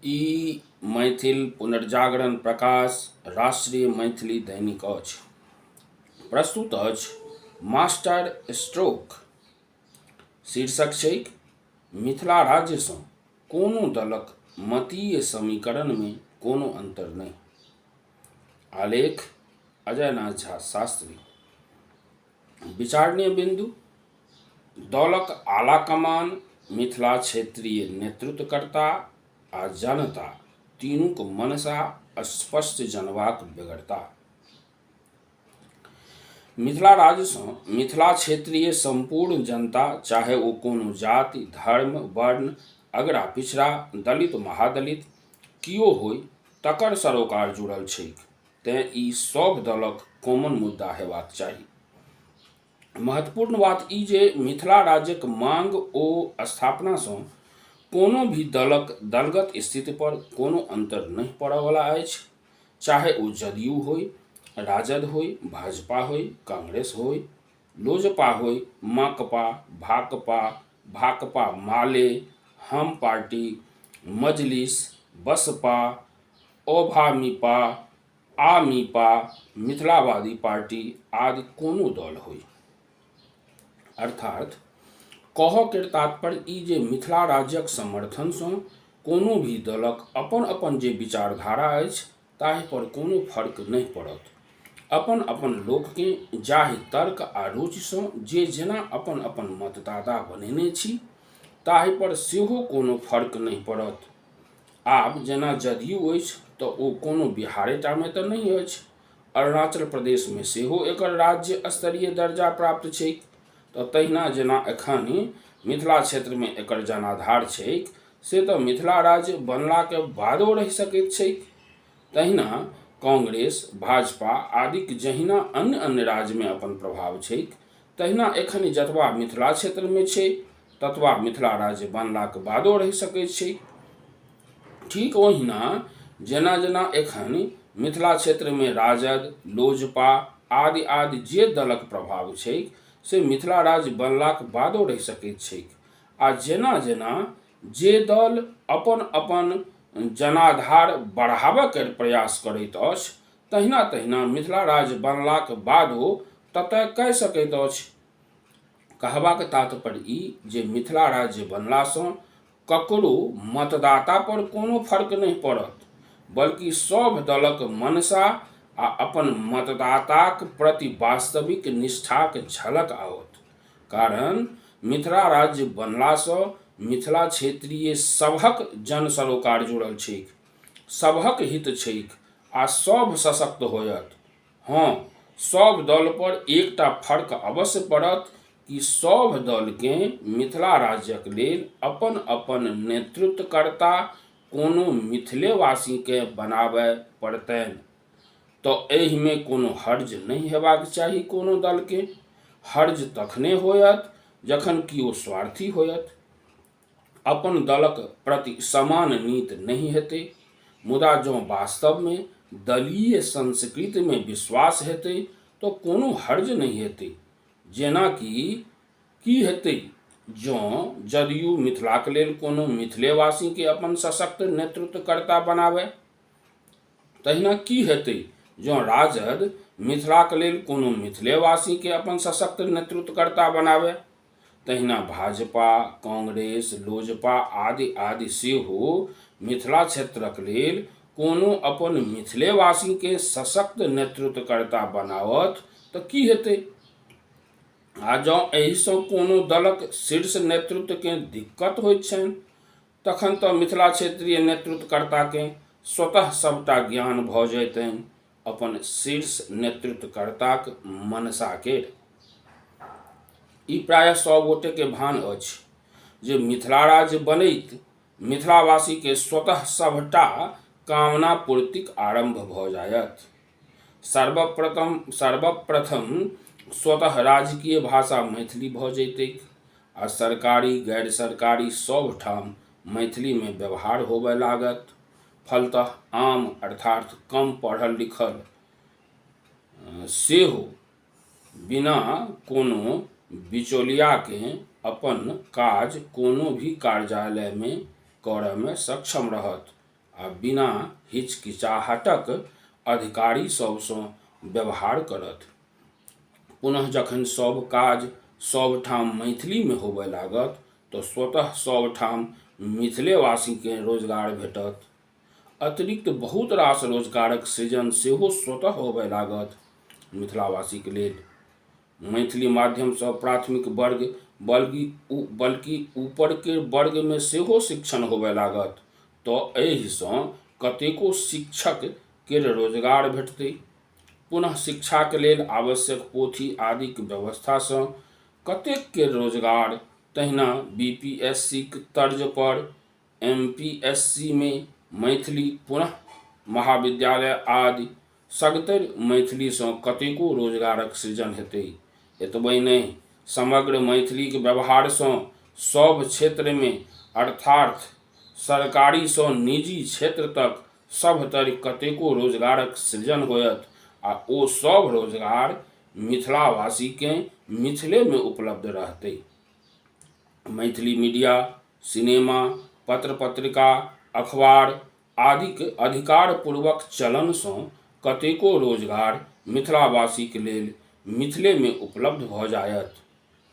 ई मैथिल पुनर्जागरण प्रकाश राष्ट्रीय मैथिली दैनिक अछि। प्रस्तुत अछि मास्टर स्ट्रोक। शीर्षक छैक मिथिला राज्यसँ कोनो दलक मतीय समीकरणमे कोनो अन्तर नहि। आलेख अजयनाथ झा शास्त्री। विचारणीय बिन्दु दलक आलाकमान, मिथिला क्षेत्रीय नेतृत्वकर्ता आ जनता तीनूक मनसा स्पष्ट जनबाक बेगरता। मिथिला राज्यसँ मिथिला क्षेत्रीय सम्पूर्ण जनता चाहे ओ कोनो जाति, धर्म, वर्ण, अगड़ा पिछड़ा, दलित महादलित कियो होइ तकर सरोकार जुड़ल छैक तेँ ई सभ दलक कॉमन मुद्दा हेबाक चाही। महत्वपूर्ण बात ई जे मिथिला राज्यक मांग ओ स्थापनासँ कोनो भी दलक दलगत स्थिति पर कोनो अंतर नहि पड़यवला अछि, चाहे ओ जदयू होइ, राजद होइ, भाजपा होइ, कांग्रेस होइ, लोजपा होइ, माकपा, भाकपा, भाकपा माले, हम पार्टी, मजलिस, बसपा, ओभामिपा, आमिपा, मिथिलावादी पार्टी आदि कोनो दल होइ। अर्थात कहऽ केर तात्पर्य ई जे मिथिला राज्यक समर्थनसँ कोनो भी दलक अपन अपन जे विचारधारा अछि ताहि पर कोनो फर्क नहि पड़त। अपन अपन लोककेँ जाहि तर्क आ रुचिसँ जे जेना अपन अपन मतदाता बनेने छी ताहि पर सेहो कोनो फर्क नहि पड़त। आब जेना जदयू अछि तऽ ओ कोनो बिहारेटामे तऽ नहि अछि। अरुणाचल प्रदेशमे सेहो एकर राज्य स्तरीय दर्जा प्राप्त छैक। तऽ तहिना जेना एखन मिथिला क्षेत्रमे एकर जनाधार छैक से तऽ मिथिला राज्य बनलाके बादो रहि सकैत छैक। तहिना कांग्रेस, भाजपा आदिक जहिना अन्य अन्य राज्यमे अपन प्रभाव छैक तहिना एखन जतबा मिथिला क्षेत्रमे छै ततबा मिथिला राज्य बनलाक बादो रहि सकैत छै। ठीक ओहिना जेना जेना एखन मिथिला क्षेत्रमे राजद, लोजपा आदि आदि जे दलक प्रभाव छैक से मिथिला राज्य बनलाक बादो रहि सकैत छैक आ जेना जेना जे दल अपन अपन जनाधार बढ़ाबऽ केर प्रयास करैत अछि तहिना तहिना मिथिला राज्य बनलाक बादो ततय कय सकैत अछि। कहबाक तात्पर्य ई जे मिथिला राज्य बनलासँ ककरो मतदाता पर कोनो फर्क नहि पड़त, बल्कि सभ दलक मनसा आ अपन मतदाताक प्रति वास्तविक निष्ठाक झलक आओत। कारण मिथिला राज्य बनलासँ मिथिला क्षेत्रीय सभक जन सरोकार जुड़ल छैक, सभक हित छैक आ सभ सशक्त होयत। हँ, सभ दलपर एकटा फर्क अवश्य पड़त कि सभ दलकेँ मिथिला राज्यक लेल अपन-अपन नेतृत्वकर्ता कोनो मिथिलेवासीकेँ बनाबय पड़तनि। तँ एहिमे कोनो हर्ज नहि हेबाक चाही कोनो दलकेँ। हर्ज तखने होयत जखन कियो स्वार्थी होयत। अपन दलक प्रति समान नीत नहि हेतै। मुदा जँ वास्तवमे दलीय संस्कृतिमे विश्वास हेतै तँ कोनो हर्ज नहि हेतै। जेना कि की हेतै जँ जदयू मिथिलाक लेल कोनो मिथिलेवासीकेँ अपन सशक्त नेतृत्वकर्ता बनाबय? तहिना की हेतै जँ राजद मिथिलाक लेल कोनो मिथिलेवासीकेँ अपन सशक्त नेतृत्वकर्ता बनाबय? तहिना भाजपा, कांग्रेस, लोजपा आदि आदि सेहो मिथिला क्षेत्रक लेल कोनो अपन मिथिलेवासीकेँ सशक्त नेतृत्वकर्ता बनाओत तऽ की हेतै? आ जँ एहिसँ कोनो दलक शीर्ष नेतृत्वकेँ दिक्कत होइत छनि तखन तऽ मिथिला क्षेत्रीय नेतृत्वकर्ताकेँ स्वतः सभटा ज्ञान भऽ जयतनि अपन शीर्ष नेतृत्वकर्ताक मनसा केर। ई प्रायः सभ गोटेके भान अछि जे मिथिला राज्य बनैत मिथिलावासीके स्वतः सभटा कामना पूर्तिक आरम्भ भऽ जायत। सर्वप्रथम सर्वप्रथम स्वतः राजकीय भाषा मैथिली भऽ जयतैक आ सरकारी गैर सरकारी सभ ठाम मैथिलीमे व्यवहार होबय लागत। फलतः आम अर्थात कम पढ़ल लिखल सेहो बिना कोनो बिचौलियाकेँ अपन काज कोनो भी कार्यालयमे करयमे सक्षम रहत। आ बिना हिचकिचाहटक अधिकारी सभसँ व्यवहार करत। पुनः जखन सभ काज सभ ठाम मैथिलीमे होबय लागत तऽ स्वतः सभ ठाम मिथिलेवासीकेँ रोजगार भेटत। अतिरिक्त बहुत रास रोजगारक सृजन सेहो स्वतः होबय लागत मिथिलावासीक लेल। मैथिली माध्यमसँ प्राथमिक वर्ग बल्कि बल्कि ऊपरके वर्गमे सेहो शिक्षण होबय लागत तऽ एहिसँ कतेको शिक्षक केर रोजगार भेटतै। पुनः शिक्षाक लेल आवश्यक पोथी आदिक व्यवस्थासँ कतेक केर रोजगार, तहिना बी पी एस सी क तर्ज पर एम पी एस सी मे मैथिली, पुनः महाविद्यालय आदि सगतरि मैथिलीसँ कतेको रोजगारक सृजन हेतै। एतबहि नहि, समग्र मैथिलीक व्यवहारसँ सभ क्षेत्रमे अर्थात् सरकारीसँ निजी क्षेत्र तक सभतरि कतेको रोजगारक सृजन होयत आ ओ सभ रोजगार मिथिलावासीकेँ मिथिलेमे उपलब्ध रहतै। मैथिली मीडिया, सिनेमा, पत्र-पत्रिका, अखबार आदिक अधिकारपूर्वक चलनसँ कतेको रोजगार मिथिलावासीक लेल मिथिलेमे उपलब्ध भऽ जायत।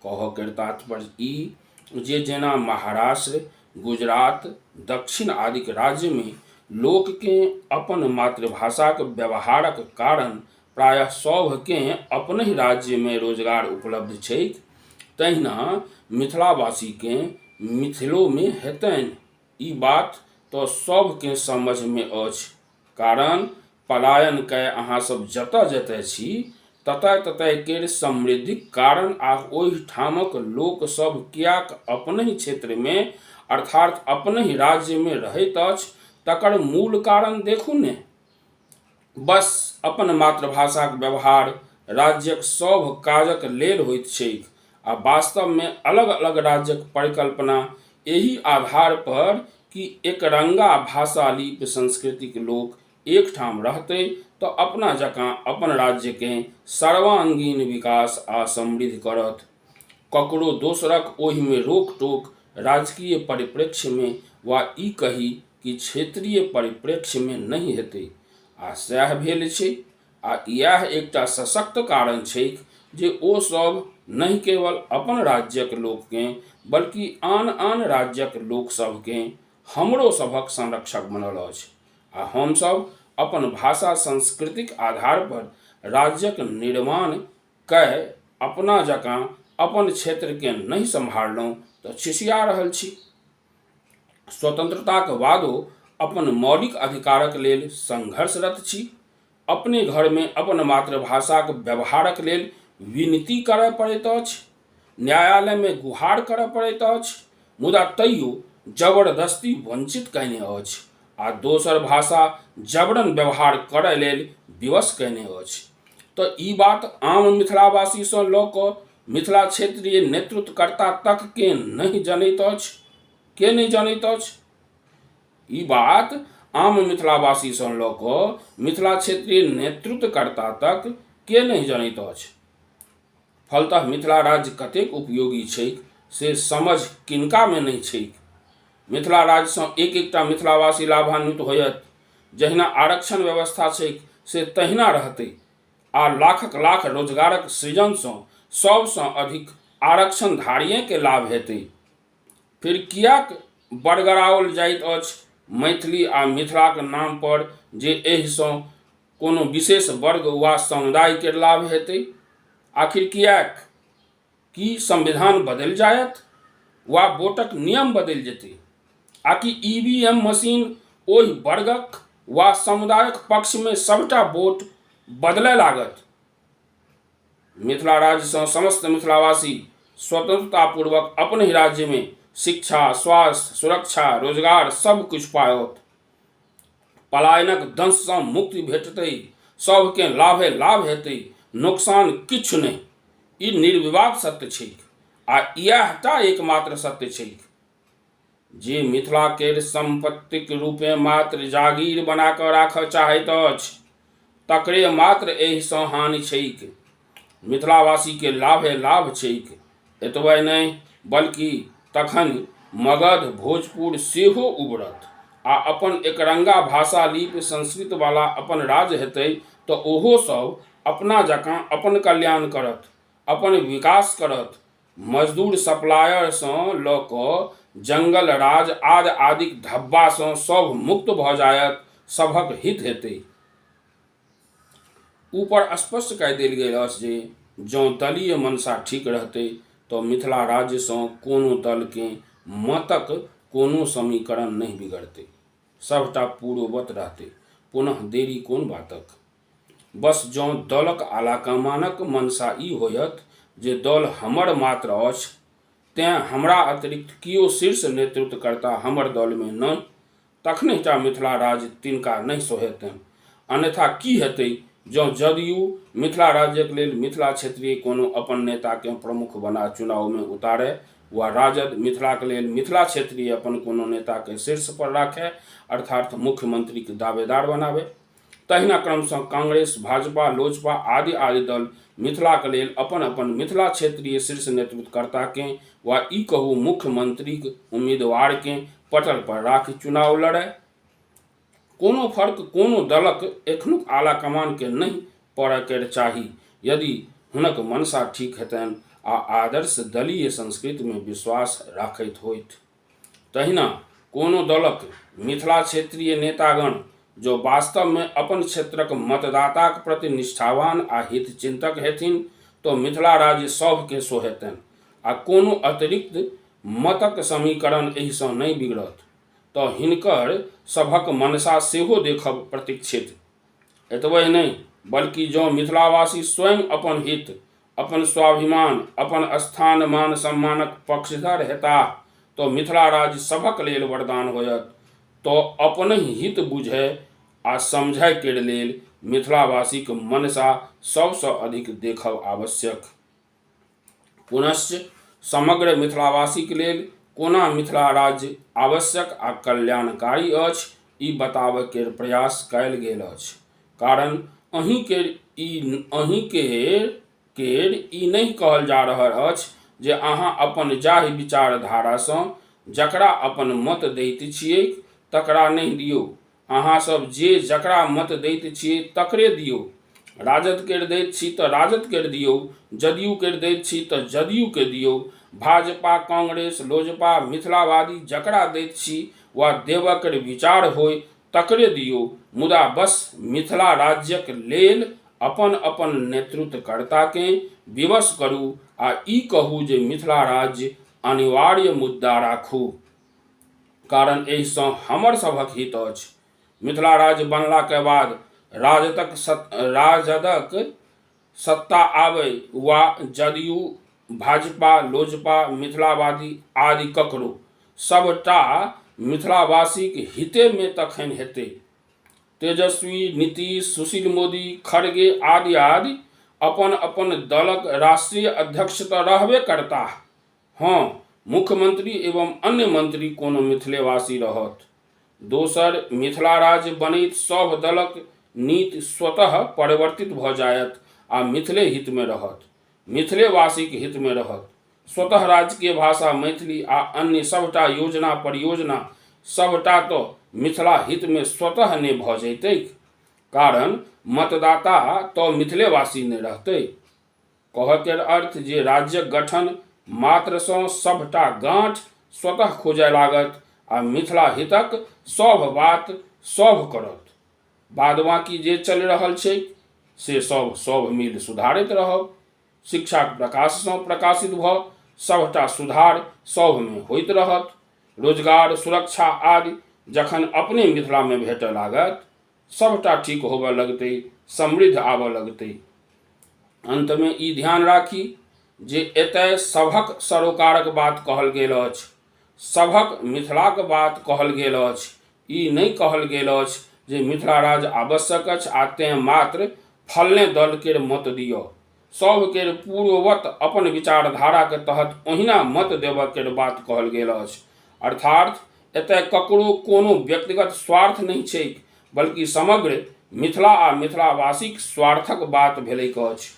कहऽ केर तात्पर्य ई जे जेना महाराष्ट्र, गुजरात, दक्षिण आदिक राज्यमे लोककेँ अपन मातृभाषाक व्यवहारक कारण प्रायः सभकेँ अपनहि राज्यमे रोजगार उपलब्ध छैक, तहिना मिथिलावासीकेँ मिथिलोमे हेतनि। ई बात तऽ सभकेँ समझमे अछि, कारण पलायन कए अहाँ सभ जतय-जतय छी ततय-ततय केर समृद्धिक कारण आ ओहिठामक लोक सभ किएक अपनहि क्षेत्रमे अर्थात् अपनहि राज्यमे रहैत अछि तकर मूल कारण देखू ने। बस अपन मातृभाषाक व्यवहार राज्यक सभ काजक लेल होइत छैक आ वास्तवमे अलग-अलग राज्यक परिकल्पना एहि आधार पर कि एकरंगा भाषा-लिपि संस्कृतिक लोक एकठाम रहतै तऽ अपना जकाँ अपन राज्यकेँ सर्वांगीण विकास आ समृद्ध करत। ककरो दोसरक ओहिमे रोक-टोक राजकीय परिप्रेक्ष्यमे वा ई कही कि क्षेत्रीय परिप्रेक्ष्यमे नहि हेतै आ सएह भेल छै आ इएह एकटा सशक्त कारण छैक जे ओ सभ नहि केवल अपन राज्यक लोककेँ बल्कि आन-आन राज्यक लोक सभकेँ हमरो सभक संरक्षक बनल अछि आ हम सभ अपन भाषा-संस्कृतिक आधार पर राज्यक निर्माण कए अपना जकाँ अपन क्षेत्रकेँ नहि सम्हारलहुँ तऽ छिछिया रहल छी। स्वतंत्रताक बादो अपन मौलिक अधिकारक लेल संघर्षरत छी। अपने घरमे अपन मातृभाषाक व्यवहारक लेल विनती करय पड़ैत अछि, न्यायालयमे गुहार करय पड़ैत अछि, मुदा तैयो जबरदस्ती वंचित कयने अछि आ दोसर भाषा जबरन व्यवहार करय लेल विवश कयने अछि। तऽ ई बात आम मिथिलावासीसँ लऽ कऽ मिथिला क्षेत्रीय नेतृत्वकर्ता तककेँ नहि जनैत अछि? के नहि जनैत अछि? ई बात आम मिथिलावासीसँ लऽ कऽ मिथिला क्षेत्रीय नेतृत्वकर्ता तक के नहि जनैत अछि? फलतः मिथिला राज्य कतेक उपयोगी छैक से समझ किनकामे नहि छैक? मिथिला राज्यसँ एक एकटा मिथिलावासी लाभान्वित होयत। जहिना आरक्षण व्यवस्था छैक से तहिना रहतै आ लाखक लाख रोजगारक सृजनसँ सभसँ अधिक आरक्षणधारियेँके लाभ हेतै। फेर किएक बड़गड़ाओल जाइत अछि मैथिली आ मिथिलाक नाम पर जे एहिसँ कोनो विशेष वर्ग वा समुदाय केर लाभ हेतै? आखिर किएक? की संविधान बदलि जायत वा वोटक नियम बदलि जेतै? आकि ई वी एम मशीन ओहि वर्गक वा समुदायक पक्षमे सभटा वोट बदलय लागत? मिथिला राज्यसँ समस्त मिथिलावासी स्वतंत्रतापूर्वक अपनहि राज्यमे शिक्षा, स्वास्थ्य, सुरक्षा, रोजगार सभ किछु पाओत। पलायनक दंशसँ मुक्ति भेटतै, सभकेँ लाभे लाभ हेतै, नोकसान किछु नहि। ई निर्विवाद सत्य छैक आ इएह टा एकमात्र सत्य छैक जे मिथिला केर सम्पत्तिक रूपेँ मात्र जागीर बना कऽ राखऽ चाहैत अछि तकरे मात्र एहिसँ हानि छैक। मिथिलावासीके लाभे लाभ छैक। एतबे नहि बल्कि तखन मगध, भोजपुर सेहो उबरत। आ अपन एकरंगा भाषा लिपि संस्कृतवला अपन राज्य हेतै तऽ ओहो सभ अपना जकाँ अपन कल्याण करत, अपन विकास करत। मजदूर सप्लायरसँ लऽ कऽ जंगल राज आदि आदिक धब्बासँ सभ मुक्त भऽ जायत, सभक हित हेतै। ऊपर स्पष्ट कए देल गेल अछि जे जँ दलीय मंशा ठीक रहतै तँ मिथिला राज्यसँ कोनो दलकेँ मतक कोनो समीकरण नहि बिगड़तै। सभटा पूर्ववत रहतै। पुनः देरी कोन बातक? बस जँ दलक आलाकमानक मंशा ई होयत जे दल हमर मात्र अछि तेँ हमरा अतिरिक्त कियो शीर्ष नेतृत्वकर्ता हमर दलमे नहि, तखनहि टा मिथिला राज्य तिनका नहि सोहेतनि। अन्यथा की हेतै जँ जदयू मिथिला राज्यक लेल मिथिला क्षेत्रीय कोनो अपन नेताकेँ प्रमुख बना चुनावमे उतारय वा राजद मिथिलाक लेल मिथिला क्षेत्रीय अपन कोनो नेताकेँ शीर्ष पर राखय अर्थात मुख्यमंत्रीक दावेदार बनाबय। तहिना क्रमशः कांग्रेस, भाजपा, लोजपा आदि आदि दल मिथिलाक लेल अपन-अपन मिथिला क्षेत्रीय शीर्ष नेतृत्वकर्ताकेँ वा ई कहू मुख्यमंत्रीक उम्मीदवारकेँ पटल पर राखि चुनाव लड़य। कोनो फर्क कोनो दलक एखनुक आलाकमानकेँ नहि पड़य केर चाही यदि हुनक मंशा ठीक हेतनि आ आदर्श दलीय संस्कृतिमे विश्वास राखैत होइथ। तहिना कोनो दलक मिथिला क्षेत्रीय नेतागण जँ वास्तवमे अपन क्षेत्रक मतदाताक प्रति निष्ठावान आ हितचिंतक हेथिन तँ मिथिला राज्य सभकेँ सोहेतनि आ कोनो अतिरिक्त मतक समीकरण एहिसँ नहि बिगड़त तँ हिनकर सभक मनसा सेहो देखब प्रतीक्षित। एतबहि नहि बल्कि जँ मिथिलावासी स्वयं अपन हित, अपन स्वाभिमान, अपन स्थान मान सम्मानक पक्षधर हेताह तँ मिथिला राज्य सभक लेल वरदान होयत तँ अपनहि हित बुझय आ समझय केर लेल मिथिलावासीक मनसा सभसँ अधिक देखब आवश्यक। पुनश्च समग्र मिथिलावासीक लेल कोना मिथिला राज्य आवश्यक आ कल्याणकारी अछि ई बताबय केर प्रयास कयल गेल अछि। कारण अहीं केर ई अहीं केर केर ई नहि कहल जा रहल अछि जे अहाँ अपन जाहि विचारधारासँ जकरा अपन मत दैत छियैक तकरा नहि दियौ। अहाँ सब जे जकरा मत दैत छियै तकरे दियौ। राजद केर दैत छी तऽ राजद केर दियौ, जदयू केर दैत छी तऽ जदयू के दियौ, भाजपा, कांग्रेस, लोजपा, मिथिलावादी जकरा दैत छी वा देबऽ केर विचार होय तकरे दियौ, मुदा बस मिथिला राज्यक लेल अपन-अपन नेतृत्वकर्ताकेँ विवश करू आ ई कहू जे मिथिला राज्य अनिवार्य मुद्दा राखू। कारण एहिसँ हमर सभक हित अछि। मिथिला राज्य बनलाके बाद राजदक राजदक सत्ता आबय वा जदयू, भाजपा, लोजपा, मिथिलावादी आदि ककरो, सभटा मिथिलावासीक हितेमे तखन हेतै। तेजस्वी, नीतीश, सुशील मोदी, खड़गे आदि आदि अपन अपन दलक राष्ट्रीय अध्यक्ष तऽ रहबे करताह। हँ, मुख्यमंत्री एवं अन्य मंत्री कोनो मिथिलेवासी रहत। दोसर, मिथिला राज्य बनैत सभ दलक नीति स्वतः परिवर्तित भऽ जायत आ मिथिले हितमे रहत। मिथिलेवासीक हितमे रहत। स्वतः राजकीय भाषा मैथिली आ अन्य सभटा योजना परियोजना सभटा तऽ मिथिला हितमे स्वतः ने भऽ जयतैक। कारण मतदाता तऽ मिथिलेवासी ने रहतै। कहऽ केर अर्थ जे राज्यक गठन मात्रसँ सभटा गाँठ स्वतः खुजय लागत आ मिथिला हितक सभ बात सभ करत। बाद बाँकी जे चलि रहल छैक से सभ सभ मिलि सुधारैत रहब। शिक्षाक प्रकाशसँ प्रकाशित भऽ सभटा सुधार सभमे होइत रहत। रोजगार, सुरक्षा आदि जखन अपने मिथिलामे भेटय लागत सभटा ठीक होबऽ लगतै, समृद्ध आबऽ लगतै। अन्तमे ई ध्यान राखी जे एतय सभक सरोकारक बात कहल गेल अछि, सभक मिथिलाक बात कहल गेल अछि। ई नहि कहल गेल अछि जे मिथिला राज्य आवश्यक अछि आ तेँ मात्र फल्लेँ दल केर मत दिअ। सभ केर पूर्ववत अपन विचारधाराक तहत ओहिना मत देबऽ केर बात कहल गेल अछि। अर्थात एतय ककरो कोनो व्यक्तिगत स्वार्थ नहि छैक बल्कि समग्र मिथिला आ मिथिलावासीक स्वार्थक बात भेलैक अछि।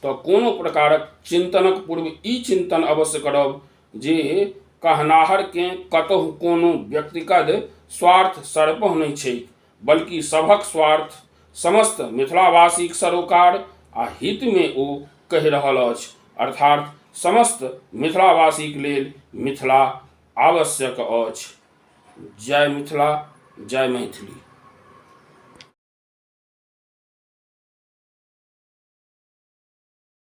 तँ कोनो प्रकारक चिन्तनक पूर्व ई चिन्तन अवश्य करब जे कहनाहरकेँ कतहु कोनो व्यक्तिगत स्वार्थ सरिपहुँ नहि छैक, बल्कि सभक स्वार्थ समस्त मिथिलावासीक सरोकार आ हितमे ओ कहि रहल अछि, अर्थात समस्त मिथिलावासीक लेल मिथिला आवश्यक अछि। जय मिथिला, जय मैथिली।